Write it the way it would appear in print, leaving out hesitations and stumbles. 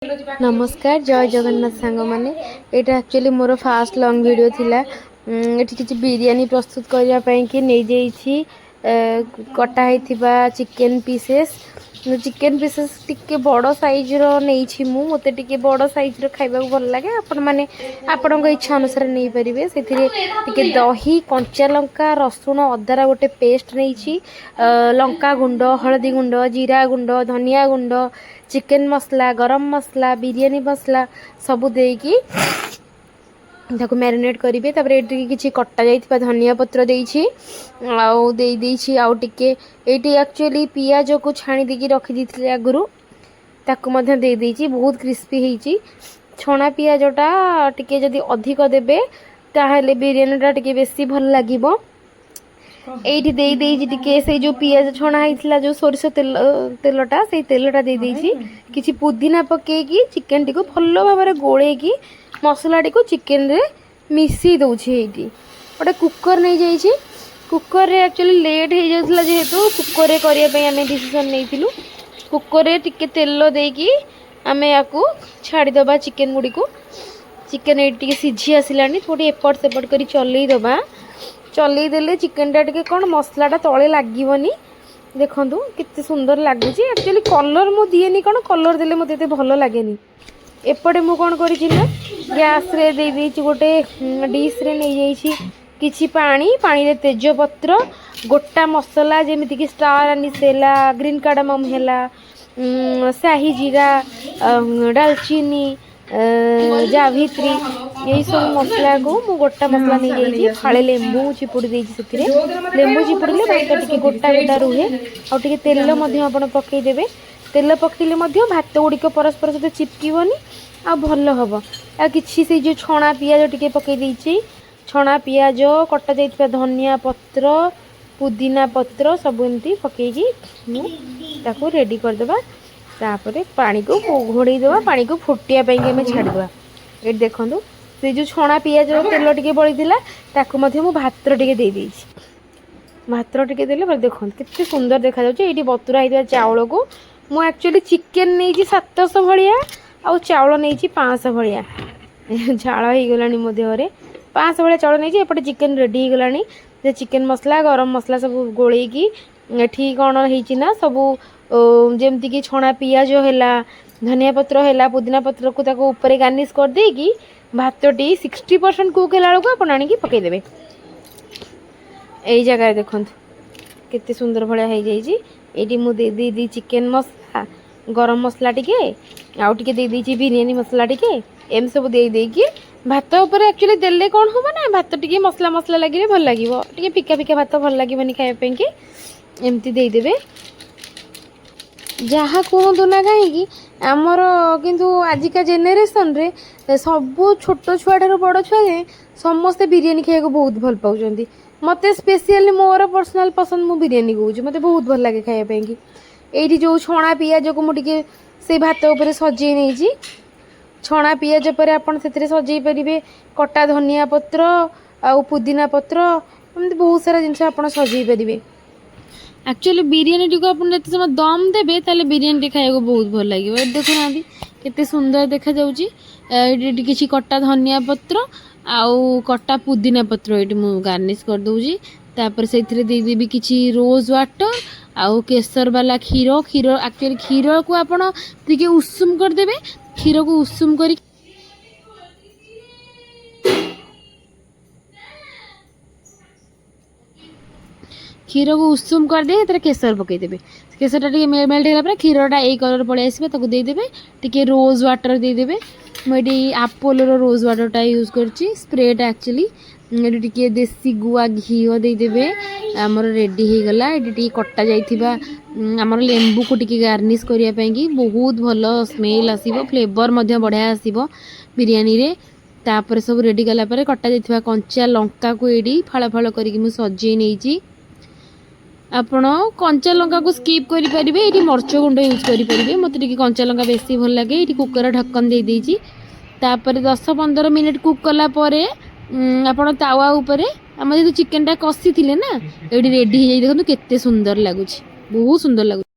ନମସ୍କାର, ଜୟ ଜଗନ୍ନାଥ ସାଙ୍ଗମାନେ। ଏଇଟା ଆକ୍ଚୁଆଲି ମୋର ଫାଷ୍ଟ ଲଙ୍ଗ୍ ଭିଡ଼ିଓ ଥିଲା। ଏଠି କିଛି ବିରିୟାନୀ ପ୍ରସ୍ତୁତ କରିବା ପାଇଁକି ନେଇଯାଇଛି କଟା ହେଇଥିବା ଚିକେନ୍ ପିସେସ୍। ଚିକେନ୍ ପିସେସ୍ ଟିକେ ବଡ଼ ସାଇଜ୍ର ନେଇଛି ମୁଁ। ମୋତେ ଟିକେ ବଡ଼ ସାଇଜ୍ର ଖାଇବାକୁ ଭଲ ଲାଗେ। ଆପଣମାନେ ଆପଣଙ୍କ ଇଚ୍ଛା ଅନୁସାରେ ନେଇପାରିବେ। ସେଥିରେ ଟିକେ ଦହି, କଞ୍ଚା ଲଙ୍କା, ରସୁଣ, ଅଦାର ଗୋଟେ ପେଷ୍ଟ ନେଇଛି। ଲଙ୍କା ଗୁଣ୍ଡ, ହଳଦୀ ଗୁଣ୍ଡ, ଜିରା ଗୁଣ୍ଡ, ଧନିଆ ଗୁଣ୍ଡ, ଚିକେନ୍ ମସଲା, ଗରମ ମସଲା, ବିରିୟାନୀ ମସଲା ସବୁ ଦେଇକି ତାକୁ ମ୍ୟାରିନେଟ୍ କରିବେ। ତାପରେ ଏଠି କିଛି କଟା ଯାଇଥିବା ଧନିଆ ପତ୍ର ଦେଇଛି ଆଉ ଦେଇ ଦେଇଛି। ଆଉ ଟିକେ ଏଇଠି ଆକ୍ଚୁଆଲି ପିଆଜକୁ ଛାଣି ଦେଇକି ରଖିଦେଇଥିଲି ଆଗରୁ, ତାକୁ ମଧ୍ୟ ଦେଇ ଦେଇଛି। ବହୁତ କ୍ରିସ୍ପି ହେଇଛି। ଛଣା ପିଆଜଟା ଟିକେ ଯଦି ଅଧିକ ଦେବେ, ତାହେଲେ ବିରିୟାନୀଟା ଟିକେ ବେଶୀ ଭଲ ଲାଗିବ। ଏଇଠି ଦେଇ ଦେଇଛି ଟିକେ ସେଇ ଯେଉଁ ପିଆଜ ଛଣା ହେଇଥିଲା, ଯେଉଁ ସୋରିଷ ତେଲ, ତେଲଟା, ସେଇ ତେଲଟା ଦେଇ ଦେଇଛି। କିଛି ପୁଦିନା ପକେଇକି ଚିକେନଟିକୁ ଭଲ ଭାବରେ ଗୋଳେଇକି ମସଲାଟିକୁ ଚିକେନରେ ମିଶେଇ ଦେଉଛି। ଏଇଠି ଗୋଟେ କୁକର୍ ନେଇଯାଇଛି। କୁକର୍ରେ ଆକ୍ଚୁଆଲି ଲେଟ୍ ହେଇଯାଉଥିଲା ଯେହେତୁ, କୁକର୍ରେ କରିବା ପାଇଁ ଆମେ ଡିସିସନ୍ ନେଇଥିଲୁ। କୁକର୍ରେ ଟିକେ ତେଲ ଦେଇକି ଆମେ ୟାକୁ ଛାଡ଼ିଦେବା ଚିକେନ୍ ଗୁଡ଼ିକୁ। ଚିକେନ୍ ଏଇଠି ଟିକେ ସିଝି ଆସିଲାଣି। ଥୋଡ଼ି ଏପଟ ସେପଟ କରି ଚଲେଇ ଦେବା। ଚଲେଇ ଦେଲେ ଚିକେନଟା ଟିକେ କ'ଣ ମସଲାଟା ତଳେ ଲାଗିବନି। ଦେଖନ୍ତୁ କେତେ ସୁନ୍ଦର ଲାଗୁଛି। ଆକ୍ଚୁଆଲି କଲର୍ ମୁଁ ଦିଏନି, କ'ଣ କଲର୍ ଦେଲେ ମୋତେ ଏତେ ଭଲ ଲାଗେନି। ଏପଟେ ମୁଁ କ'ଣ କରିଛି ନା ଗ୍ୟାସ୍ରେ ଦେଇ ଦେଇଛି, ଗୋଟେ ଡିସ୍ରେ ନେଇଯାଇଛି କିଛି ପାଣି। ପାଣିରେ ତେଜପତ୍ର, ଗୋଟା ମସଲା, ଯେମିତିକି ଷ୍ଟାର ଆନିସ୍ ହେଲା, ଗ୍ରୀନ୍ କାର୍ଡ଼ାମମ୍ ହେଲା, ସାହି ଜିରା, ଡାଲଚିନି, ଜାଭିତ୍ରୀ, ଏଇସବୁ ମସଲାକୁ ମୁଁ ଗୋଟା ମସଲା ନେଇଯାଇଛି। ଫାଳେ ଲେମ୍ବୁ ଚିପୁଡ଼ି ଦେଇଛି ସେଥିରେ। ଲେମ୍ବୁ ଚିପୁଡ଼ିଲେ ଭାତ ଟିକେ ଗୋଟା ଗୋଟା ରୁହେ। ଆଉ ଟିକେ ତେଲ ମଧ୍ୟ ଆପଣ ପକାଇଦେବେ। ତେଲ ପକାଇଲେ ମଧ୍ୟ ଭାତ ଗୁଡ଼ିକ ପରସ୍ପର ସହିତ ଚିପକିବନି ଆଉ ଭଲ ହେବ। ଆଉ କିଛି ସେଇ ଯେଉଁ ଛଣା ପିଆଜ ଟିକେ ପକାଇ ଦେଇଛି। ଛଣା ପିଆଜ, କଟା ଯାଇଥିବା ଧନିଆ ପତ୍ର, ପୁଦିନା ପତ୍ର ସବୁ ଏମିତି ପକାଇକି ମୁଁ ତାକୁ ରେଡ଼ି କରିଦେବା। ତାପରେ ପାଣିକୁ ଘୋଡ଼େଇ ଦେବା। ପାଣିକୁ ଫୁଟିବା ପାଇଁକି ଆମେ ଛାଡ଼ିଦେବା। ଏଇଠି ଦେଖନ୍ତୁ, ସେ ଯେଉଁ ଛଣା ପିଆଜର ତେଲ ଟିକେ ବଳିଥିଲା, ତାକୁ ମଧ୍ୟ ମୁଁ ଭାତରେ ଟିକେ ଦେଇଦେଇଛି। ଭାତ ଟିକେ ଦେଲେ ଦେଖନ୍ତୁ କେତେ ସୁନ୍ଦର ଦେଖାଯାଉଛି। ଏଇଠି ବତୁରା ହେଇଥିବା ଚାଉଳକୁ ମୁଁ ଆକ୍ଚୁଆଲି ଚିକେନ୍ ନେଇଛି 700 ଭଳିଆ ଆଉ ଚାଉଳ ନେଇଛି 500 ଭଳିଆ। ଝାଳ ହେଇଗଲାଣି ମୋ ଦେହରେ। 500 ଭଳିଆ ଚାଉଳ ନେଇଛି। ଏପଟେ ଚିକେନ୍ ରେଡ଼ି ହେଇଗଲାଣି। ସେ ଚିକେନ୍ ମସଲା, ଗରମ ମସଲା ସବୁ ଗୋଳେଇକି ଏଠି କ'ଣ ହେଇଛି ନା ସବୁ ଯେମିତିକି ଛଣା ପିଆଜ ହେଲା, ଧନିଆ ପତ୍ର ହେଲା, ପୁଦିନା ପତ୍ରକୁ ତାକୁ ଉପରେ ଗାର୍ନିସ୍ କରିଦେଇକି ଭାତଟି 60% କୁକ୍ ହେଲା ବେଳକୁ ଆପଣ ଆଣିକି ପକାଇଦେବେ। ଏଇ ଜାଗାରେ ଦେଖନ୍ତୁ କେତେ ସୁନ୍ଦର ଭଳିଆ ହେଇଯାଇଛି। ଏଇଠି ମୁଁ ଦେଇ ଦେଇଛି ଚିକେନ୍ ମସଲା, ଗରମ ମସଲା ଟିକେ, ଆଉ ଟିକେ ଦେଇ ଦେଇଛି ବିରିୟାନୀ ମସଲା ଟିକେ। ଏମିତି ସବୁ ଦେଇ ଦେଇକି ଭାତ ଉପରେ ଆକ୍ଚୁଆଲି ଦେଲେ କ'ଣ ହେବ ନା ଭାତ ଟିକେ ମସଲା ମସଲା ଲାଗିଲେ ଭଲ ଲାଗିବ। ଟିକେ ଫିକା ଫିକା ଭାତ ଭଲ ଲାଗିବନି ଖାଇବା ପାଇଁକି। ଏମିତି ଦେଇଦେବେ। ଯାହା କୁହନ୍ତୁ ନା କାହିଁକି, ଆମର କିନ୍ତୁ ଆଜିକା ଜେନେରେସନରେ ସବୁ ଛୋଟ ଛୁଆଠାରୁ ବଡ଼ ଛୁଆ ଯାଏଁ ସମସ୍ତେ ବିରିୟାନୀ ଖାଇବାକୁ ବହୁତ ଭଲ ପାଉଛନ୍ତି। ମୋତେ ସ୍ପେସିଆଲି ମୋର ପର୍ସନାଲ୍ ପସନ୍ଦ, ମୁଁ ବିରିୟାନୀ କହୁଛି, ମୋତେ ବହୁତ ଭଲ ଲାଗେ ଖାଇବା ପାଇଁକି। ଏଇଠି ଯେଉଁ ଛଣା ପିଆଜକୁ ମୁଁ ଟିକେ ସେଇ ଭାତ ଉପରେ ସଜେଇ ନେଇଛି। ଛଣା ପିଆଜ ପରେ ଆପଣ ସେଥିରେ ସଜେଇ ପାରିବେ କଟା ଧନିଆ ପତ୍ର ଆଉ ପୁଦିନା ପତ୍ର। ଏମିତି ବହୁତ ସାରା ଜିନିଷ ଆପଣ ସଜେଇ ପାରିବେ। ଆକ୍ଚୁଆଲି ବିରିୟାନୀଟିକୁ ଆପଣ ଯେତେ ସମୟ ଦମ୍ ଦେବେ, ତାହେଲେ ବିରିୟାନୀଟି ଖାଇବାକୁ ବହୁତ ଭଲ ଲାଗିବ। ଏଠି ଦେଖୁନାହାନ୍ତି କେତେ ସୁନ୍ଦର ଦେଖାଯାଉଛି। ଏଇଠି କିଛି କଟା ଧନିଆ ପତ୍ର ଆଉ କଟା ପୁଦିନା ପତ୍ର ଏଇଠି ମୁଁ ଗାର୍ନିସ୍ କରିଦେଉଛି। ତାପରେ ସେଇଥିରେ ଦେଇଦେବି କିଛି ରୋଜ୍ ୱାଟର୍ ଆଉ କେଶର ବାଲା କ୍ଷୀର। କ୍ଷୀର ଆକ୍ଚୁଆଲି କ୍ଷୀରକୁ ଆପଣ ଟିକେ ଉଷୁମ କରିଦେବେ। କ୍ଷୀରକୁ ଉଷୁମ କରି କ୍ଷୀରକୁ ଉଷୁମ କରିଦେଇ ସେଥିରେ କେଶର ପକାଇଦେବେ। କେଶରଟା ଟିକେ ମେଲ୍ଟ ହେଲା ପରେ କ୍ଷୀରଟା ଏଇ କଲର୍ ପଳେଇ ଆସିବ, ତାକୁ ଦେଇଦେବେ। ଟିକେ ରୋଜ୍ ୱାଟର୍ ଦେଇଦେବେ। ମୁଁ ଏଠି ଆପୋଲୋର ରୋଜ୍ ୱାଟର୍ଟା ୟୁଜ୍ କରିଛି, ସ୍ପ୍ରେଟା ଆକ୍ଚୁଆଲି। ଏଠି ଟିକେ ଦେଶୀ ଗୁଆ ଘିଅ ଦେଇଦେବେ। ଆମର ରେଡ଼ି ହେଇଗଲା। ଏଠି ଟିକେ କଟା ଯାଇଥିବା ଆମର ଲେମ୍ବୁକୁ ଟିକେ ଗାର୍ନିସ୍ କରିବା ପାଇଁକି ବହୁତ ଭଲ ସ୍ମେଲ୍ ଆସିବ, ଫ୍ଲେଭର୍ ମଧ୍ୟ ବଢ଼ିଆ ଆସିବ ବିରିୟାନୀରେ। ତାପରେ ସବୁ ରେଡ଼ି କଲା ପରେ କଟା ଯାଇଥିବା କଞ୍ଚା ଲଙ୍କାକୁ ଏଇଠି ଫାଳ ଫାଳ କରିକି ମୁଁ ସଜେଇ ନେଇଛି। ଆପଣ କଞ୍ଚା ଲଙ୍କାକୁ ସ୍କିପ୍ କରିପାରିବେ, ଏଇଠି ମରିଚ ଗୁଣ୍ଡ ୟୁଜ୍ କରିପାରିବେ। ମୋତେ ଟିକେ କଞ୍ଚା ଲଙ୍କା ବେଶୀ ଭଲ ଲାଗେ। ଏଇଠି କୁକର ଢକ୍କନ ଦେଇଦେଇଛି। ତାପରେ 10-15 ମିନିଟ୍ କୁକ୍ କଲା ପରେ ଆପଣ ତାୱା ଉପରେ ଆମେ ଯେହେତୁ ଚିକେନଟା କଷିଥିଲେ ନା, ଏଇଠି ରେଡ଼ି ହେଇଯାଇ ଦେଖନ୍ତୁ କେତେ ସୁନ୍ଦର ଲାଗୁଛି, ବହୁତ ସୁନ୍ଦର ଲାଗୁଛି।